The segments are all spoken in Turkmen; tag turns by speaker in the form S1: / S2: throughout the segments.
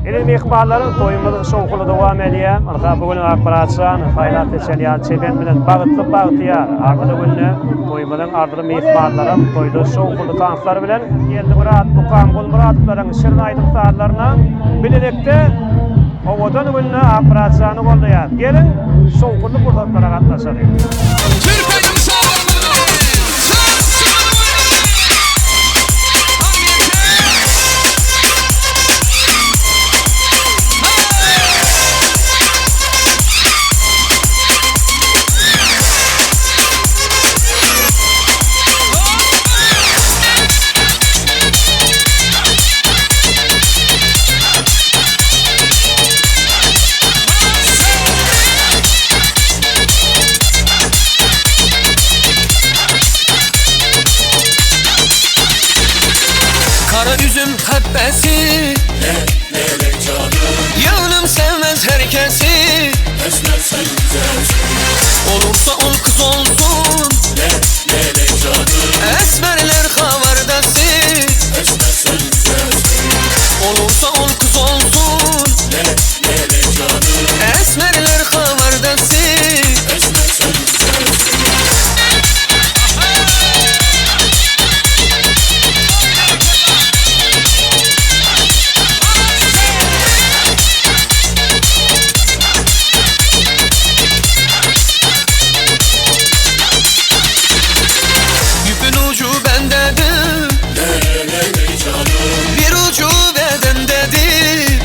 S1: Eziz myhmanlar, toýumyz şowhunly dowam edýär. Ynha, bu gün Akmyratjan saýlap seçen ýaly çemen bilen bagtly bagtyýar. Arzyly günde toýumyzyň arzyly myhmanlaram toýda şowhunly tanslar bilen Geldimyrat Mukam Gulmyradowlaryň şirin aýdym-sazlaryna bilelikde owadan günde Akmyratjany goldaýar. Geliň, şowhunly pursatlara gatnaşalyň.
S2: Türk aýdym-sazlarymyz bilen Kara üzüm habbesi Gönlüm sevmez herkesi Olursa ol kız olsun Esmerler havardası Olursa ol kız olsun Esmerler havardası İpin ucu bendedir Bir ucu bedendedir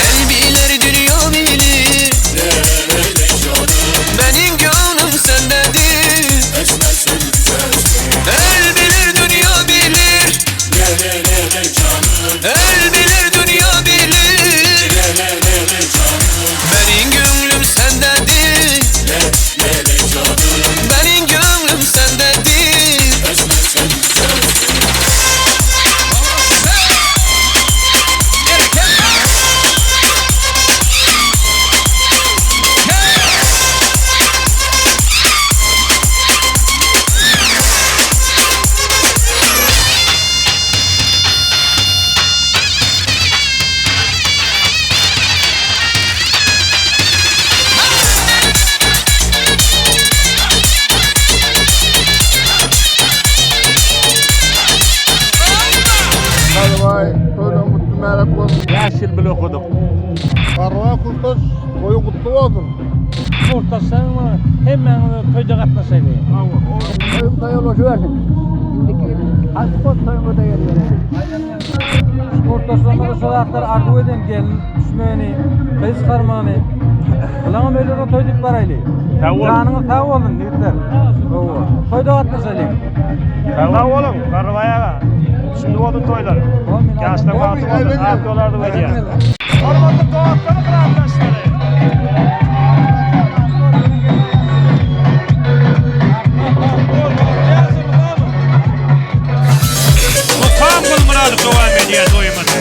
S2: El bilir dünya bilir Benim gönlüm sendedir El bilir dünya bilir El bilir dünya bilir Benim gönlüm sendedir Benim gönlüm sendedir
S3: Garrybaý, toýlaň gutly mübärek bolsun.
S4: Bäş ýyl bile okadyk.
S3: Garrybaý kursdaş, toýuň gutly bolsun.
S5: Kursdaşlaryň hemmäňiz toýda gatnaşaýly.
S6: Toýuň toýa ulaşybersin. Indiki ýyl has sport toýuňa-da gelibereli.
S5: Sportdaşlarymyza şo zatlary arzuw eden gelin düşmegini, gyz çykarmagyny. Bulaňam öýlerine toý diýip baraýly.
S4: Sag boluň.
S5: Janyňyz sag bolsun ýigitler. Hawa. Toýda gatnaşalyň.
S1: Sag boluň, Garrybaý aga. Şunda bolsun toýlar. Ýaşlar bagtly bolsun. Ak ýol arzuw edýän. Hormatly dostlar, gardaşlary.
S4: Mukam Gulmyradow dowam edýär toýumyzy.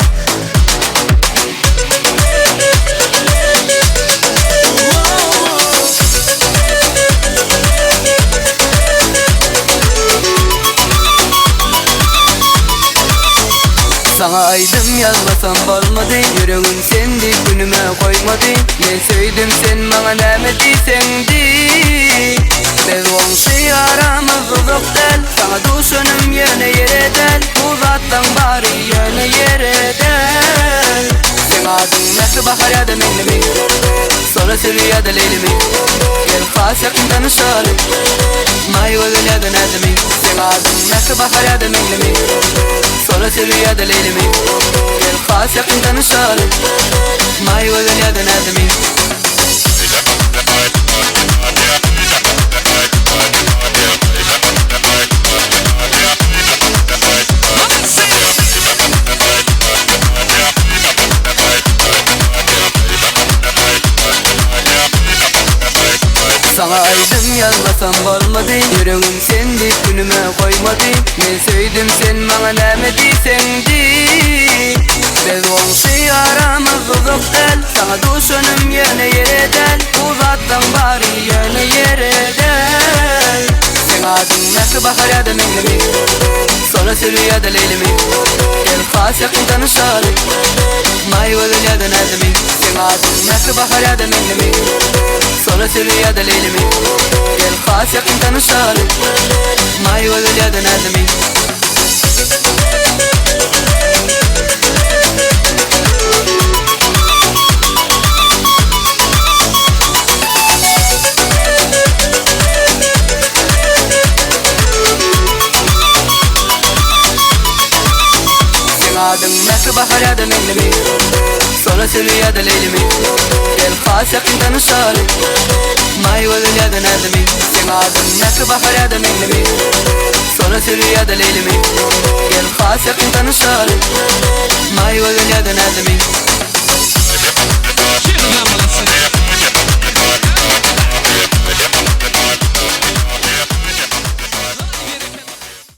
S7: Saňa aýdym ýazmasam bolmady Ýüregim sen diýip günüme goýmady Men söýdüm sen maňa näme diýseň diý Biz goňşy aramyz uzak däl Saňa duşanym ýöne ýere däl Bu zatlaň bary ýöne ýere däl Seň adyň Mähri Bahar ýa-da Meňlimi Sola Söri ýa-da Leýlimi Gel has ýakyn tanyşaly Maý gözel ýa-da Näzimi Seň adyň Mähri Bahar ýa-da Meňlimi Sola Söri ýa-da Leýlimi Gel has ýakyn tanyşaly Maý gözel ýa-da Näzimi. Saňa aýdym ýazmasam bolmady Ýüregim sen diýip günüme goýmady Men söýdüm sen maňa näme diýseň diý Biz goňşy aramyz uzak däl Saňa duşanym ýöne ýere däl Bu zatlaň bary ýöne ýere däl Seň adyň Mähri Bahar ýa-da Meňlimi Sola Sürü ýa-da Leýlimi Gel has ýakyn tanyşaly. näzimi Seň adyň mähri bahar ýa-da meňlimi Sona söli ýa-da leýlimi Gel has ýakyn tanyşaly Maý gözel ýa-da näzimi. Seň adyň mähri bahar ýa-da meňlimi Sona söli ýa-da leýlimi Gel has ýakyn tanyşaly Maý gözel ýa-da näzlimi Seň adyň mähri bahar ýa-da meňlimi Sona söli ýa-da leýlimi Gel has ýakyn tanyşaly Maý gözel ýa-da näzlimi.